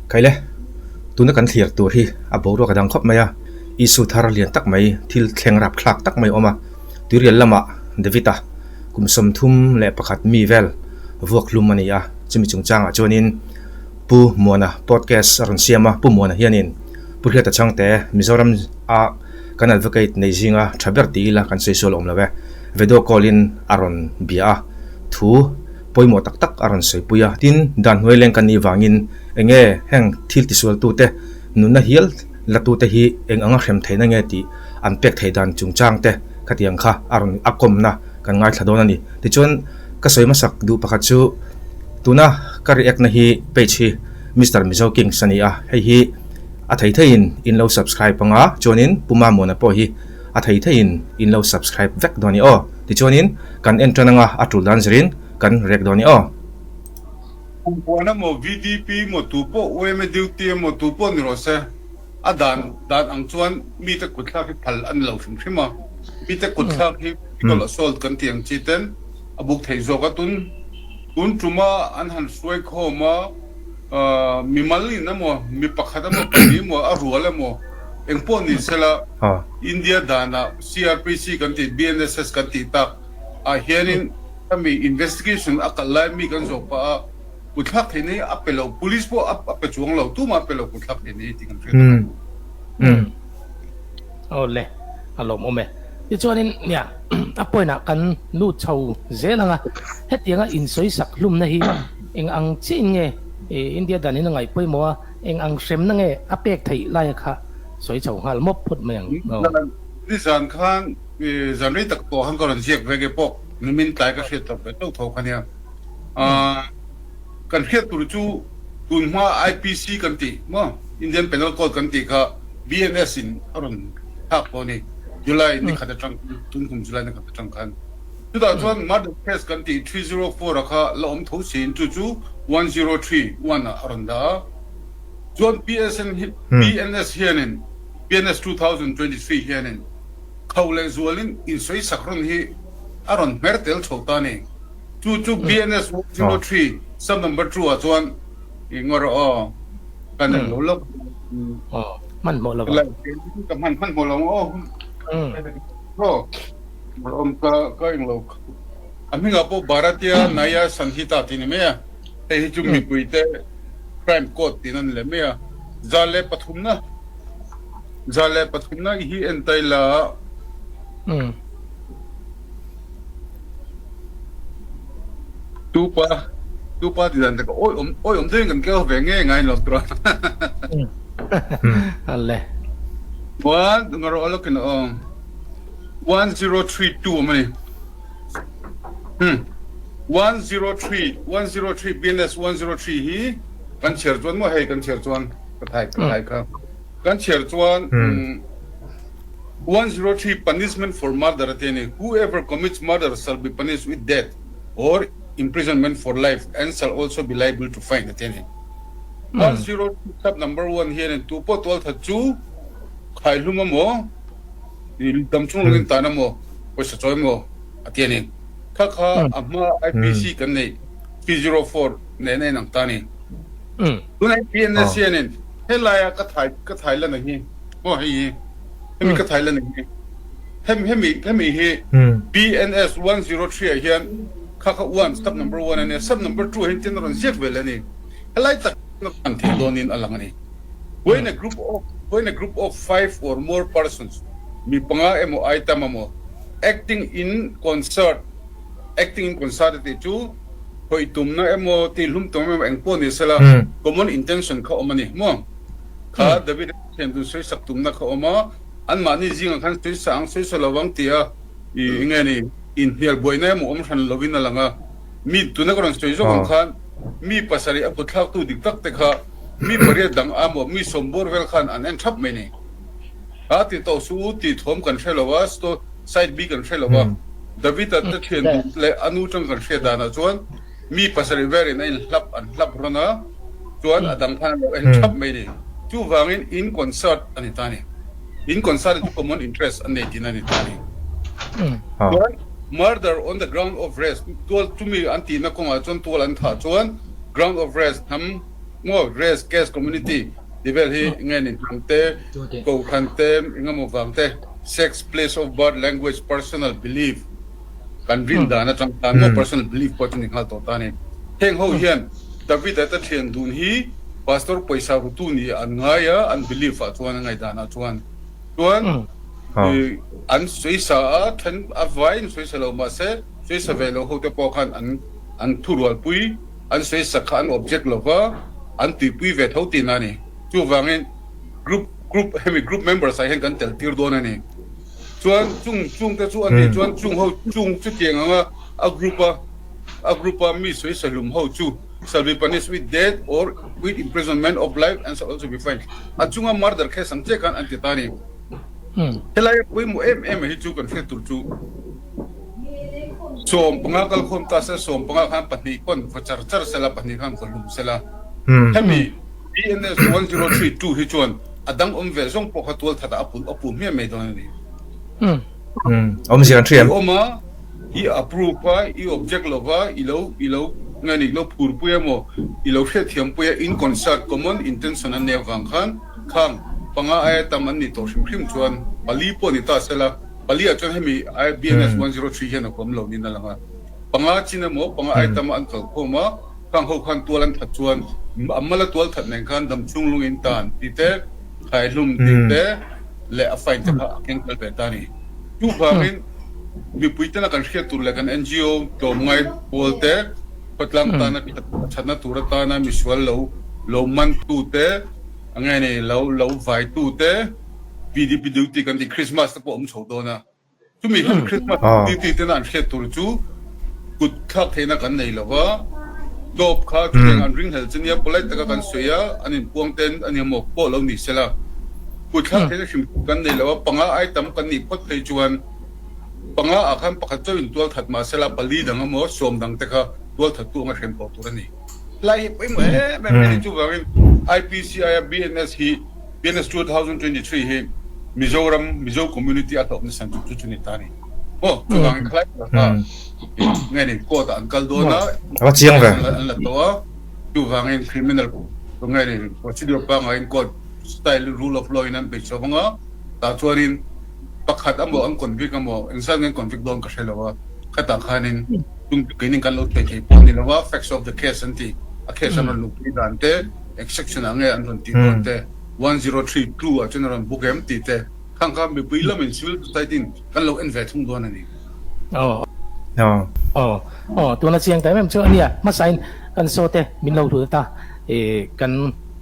Khaile, tuna kan thlir tur hi a boruak a dang khawp mai a, issue thar lian tak mai, thil thleng rap thlak tak mai a awm a, tuirial lamah David-a kum 31 mi vel vuak hlum a ni a, chumi chungchangah chuanin Pu Muana podcast a rawn siam a, Pu Muana hianin Pu Hriata Chhangte Mizoram a kan advocate nei zinga tha ber ti ila kan sawi sual awm lo e, video call in a rawn bia a, thu pawimawh tak tak a rawn sawipui a, tin dan hnuai leng kan nih vangin eng nge heng thil tisualtute nunna hial latute hi eng anga hrem theihna nge tih an pek theih dan chungchang te khatiang kha a rawn a kawmna kan ngaithla dawn a ni. Tichuan ka sawi hmasak duh pakhat chu tuna ka react na hi page hi Mister Mizo Kings a ni a, hei hi a thei theiin in lo subscribe anga chuanin Pu Mamawna pawh hi a thei theiin in lo subscribe vek dawn a ni aw. Tichuanin kan en tan anga a tul dan zirin kan react dawn a ni aw. Kumpuan emaw VDP emaw tu pawh yma duty emaw tu pawh ni rawh se, a dan dan ang chuan mite kutthlak hi phal a ni lo hrim hrim a, mite kutthlak hi physical assault kan tih ang chi ten a buk theih zawk a, tun tun tuma an han hruai khawm a mimal in emaw mi pakhat emaw pahnih emaw a rual emaw eng pawh ni sela India danah CRPC kan tih BNSS kan tih tak ah hianin Hemi investigation a kal lai mi kan zawh pah a, kutthlak theih na hi a pe lo, police pawh a pe chuang lo, tumah a pe lo kutthlak theih na hi tih kan hriat a ngai. Aw le, a lawmawm e. Tichuanin nia, a point ah kan lut chho zel ang a, hetianga insawisak hlumna hi eng ang chiahin nge India dan in a ngaih pawimawh a, eng ang hremna nge a pek theih laia kha sawi chho nghal mawp phawt mai ang. Nizan khan zan rei tak tawh khan ka rawn ziak ve nge pawh. Nimin tlai ka hriat tawp ve teuh tho kha nia. Kan hriat tur chu tun hma IPC kan tih maw Indian Penal Code kan tih kha BNS in a rawn thlak tawh a ni July ni khat atang tun kum July ni khat atang khan. Chutah chuan murder case kan tih 304 a kha la awm tho siin chu chu 1031 ah a rawn dah a. Chuan PSN hi BNS hianin BNS 2023 hianin Kho leh zualin insawisak rawn hi a rawn hmer tel chho ta a ni. Chu chu BNS 103 sub number 2 ah chuan i ngaw rawh aw. Ka nei lo lawk. Aw, hmanhmawh lo ang. Ka hman hmanhmawh lo ang aw. Aw, awm ka ka eng lo. A hmingah pawh Bharatiya Nyaya Sanhita tih a ni mai a. Hei hi chu mipuite crime code tih a ni leh mai a. 103 na. 103 na hi en tai la. Tupa tupa ti dan te ka oi om oi om deuhin kan keu ve nge ngai lo tura. Alle. One ngaro alokin aw 1032 awm ani. 103 103 BNS 103 hi kan chhiar chuan maw hei kan chhiar chuan ka thai ka thai kha. Kan chhiar chuan 103 Punishment for murder a ti a ni. Whoever commits murder shall be punished with death or imprisonment for life and shall also be liable to fine a ti a ni. 103 sub number one hianin tu pawh tualthat chu khaihlum emaw, damchung lungin tan emaw, pawisa chawi emaw a ti a ni. Kha kha a hma IPC kan neih 304 nen a inang ta a ni. Tunah PNS hianin helaia ka thai ka thai lan ang hi maw hei hi hemi ka thai lan ang hi hemi hemi hemi hi PNS 103 ah hian kha kha one sub number one a nia sub number two ah hian tin a rawn ziak vel a ni helai tak an thei dawnin a lang a ni when a group of when a group of five or more persons mi panga emaw ai tam emaw acting in concert acting in concert a tih chu Hawi tumna emaw, tihhlum tum emaw eng pawh ni sela, common intention kha awm a ni maw? Kha David a thian dun sawisak tumna kha awm a, anmahni zingah khan sawisa ang, sawisa lo ang tia i nge ni inhnial buaina emaw awm hran lovin a lang a. Mi tuna ka rawn sawi zawk ang khan mi pasarih a kutthlaktu dik tak te kha mi pariat dang a maw, mi sawmbawr vel khan an en thap mai ni. A ti tawh suh u tih thawm kan hre lo a, side B kan hre lo a. David-a te thian duh leh a nu tang kan hriat danah chuan mi pasarih verin a inhlap an hlap rawn a, chuan a dang khan a lo en thap mai a ni. Chuvangin in concert a ni ta a ni. In concert chu common interest an nei tihna a ni ta a ni. Chuan murder on the ground of race, tual chumi an tihna kawngah chuan tual an thah chuan ground of race hnam. Maw race, caste, community tih vel hi nge ni hnam te, kohhran te, engemaw vang te, sex, place of birth, language, personal belief kan rin dan atang khan maw personal belief pawh chu ni nghal tawh ta a ni. Heng ho hian David-a te thian dun hi pastor pawisa rutu nih an ngai a, an belief ah chuan a ngaihdan ah chuan. Chuan an sawisa a, then a vaiin sawisa lo mahse sawisa ve lo ho te pawh khan an an thurualpui. An sawisak kha an object lova, an tuipui ve tho tihna a ni. Chuvangin group group hemi group members ah hian kan tel tir dawn a ni. Chuan chung chung te chu a nih chuan chung ho chung chutiang anga a group a a group a mi sawisa hlum ho chu shall be punished with death or with imprisonment of life and shall also be fined. A chunga murder case ang chiah khan an ti ta a ni. Helai a pawimawh em em a hi chu kan hriat tur chu. 15 kal khawm ta se, 15 khan pahnih pawn vaw char char sela, pahnih khan vaw hlum sela. Hemi BNS 1032 hi chuan a dang awm ve zawng pawh kha tual that ah a pulh a pu hmiah mai dawn a ni. Awmzia an hria em? I awm a, i approve a, i object lo va, i lo i lo nge ni, i lo phurpui emaw, i lo hriatthiampui a, in concert, common intention an nei avang khan khang panga aia tam an nih tawh hrim hrim chuan pali pawh ni ta sela, Pali ah chuan hemi IBNS 103 hian a huam lo niin a lang a. Panga chin emaw, panga ai tama an kal khawm a, khang ho khan tual an that chuan a mala tual that nen khan dam chhung lung in tan tih te, khaihlum tih te leh a fine te kha a keng tel ve ta a ni. Chuvangin mipui tena kan hriat tur leh kan NGO tlawmngai pawl te, khawtlang tana thatna tur atana misual lo lo mantu te, a nge ni lo lo vaitu te, PDP duty kan tih Christmas te pawh a awm chho dawn a, chumi hian Christmas duty tena an hriat tur chu kut thlak theihna kan nei lo va, dawp kha chutiang an ringhlel chu nia polite taka kan sawi a, an inpuang ten a nia maw pawh lo ni sela, kut thlak theihna hrim kan nei lo a, panga ai tam kan nih phawt phei chuan panga ah khan pakhat chauh in tual that mah sela pali dang emaw sawm dang te kha tual that tu anga hrem tawh tur a ni. Hlai hi pawimawh em em a ni, chuvangin IPC aia BNS hi BNS 2023 hi Mizoram Mizo community a hlawh nasa chu chu ni ta ni. Maw chuvangin khalai tak kha nge ni court ah an kal dawn a, A chiang ve. an la tawh a, chuvangin criminal nge ni procedure pangaiin court style rule of law in an bei chho vang a, tah chuanin pakhat amaw an convict amaw engzat nge an convict dawn ka hre lo a, khatah khanin chung keinin kan lo thei thei pawh ni lo a, facts of the case an ti, a case an rawn luhpui dan te, Eng section ah nge an rawn tih dawn te, 1032 ah chuan a rawn book em tih te, khang kha mipui lamin civil society in kan lo en ve thung dawn a ni. Aw aw aw tuna chiang ta em em chu a nia, hmasain kan saw te min lo hlut ata e kan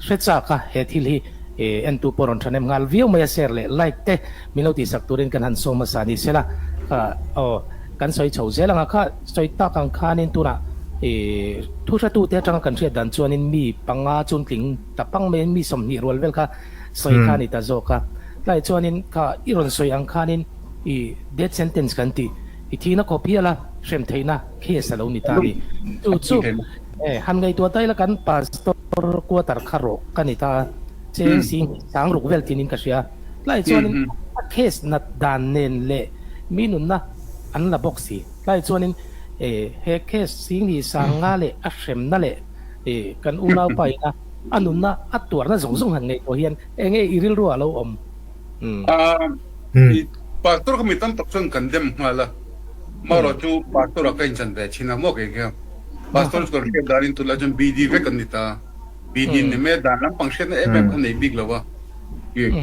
hre chak a, he thil hi e entu pawh rawn thanem nghal viau mai a, share leh like te min lo tihsak turin kan han sawm hmasa ni sela kha aw kan sawi chho zel ang a kha. Sawi tak ang khanin tunah ih thu hretute atanga kan hriat dan chuanin mi panga chuntling ta pang maiin mi 20 rual vel kha sawi kha a ni ta zawk a. Tlai chuanin kha i rawn sawi ang khanin ih death sentence kan tih i thihna khawp hial a hrem theihna case a lo ni ta a ni. Chu chu eh han ngaihtuah ta ila kan pastor quarter kha rawh ka ni ta a, cheng sing sang ruk vel tinin ka hria. Tlai chuanin a case nat dan nen leh mi nunna an la bawk si. Tlai chuanin he case Singni Sanga leh a hremna leh kan unaupa ina a nunna a tuarna zawng zawng han ngaihtuah hian enge i rilru ah lo awm? Pastor kha mi tam tak chuan kan dem nghal a, marawh chu pastor ah ka inchan ve thin a maw kei khian pastor chu kan hriat danin tunlai chuan BD vek an ni ta, BD ni mai a dan lampang hriatna em em kha nei bik lo a,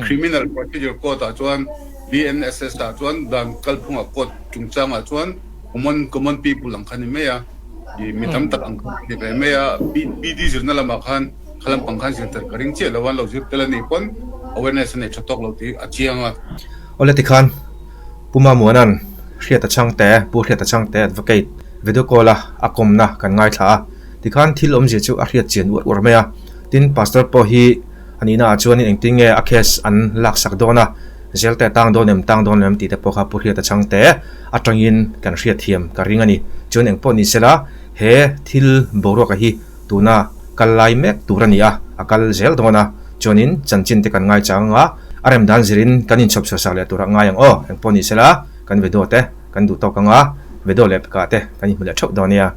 criminal procedure court ah chuan BNSS ah chuan dan kalphungah court chungchangah chuan common common people ang kha ni mai a, ih mi tam tak ang kha ni ve mai a, BD zirna lamah khan kha lampang khan zir tel ka ring chiah lo a, an lo zir tel a nih pawn awareness a nei tha tawk lo tih a chiang a. Awle tikhan Pu Mamuana'n Hriata Chhangte, Pu Hriata Chhangte Advocate video call a a kawmna kan ngaithla a, tikhan thil awmzia chu a hriat chian uar uar mai a, tin Pastor pawh hi A nihna ah chuanin engtin nge a case an laksak dawn a, zel te tang dawn em tang dawn lem tih te pawh kha Pu Hriata chhangte atangin kan hriatthiam ka ring a ni. Chuan engpawh ni sela he thil boruaka hi tuna kal lai mek tur a ni a, a kal zel dawn a, chuanin chanchin te kan ngaichang anga a rem dan zirin kan inchhawp chhuahsak leh turah ngai ang aw, engpawh ni sela kan video te kan duh tawk anga video leh pekah te kan inhmu leh theuh dawn nia.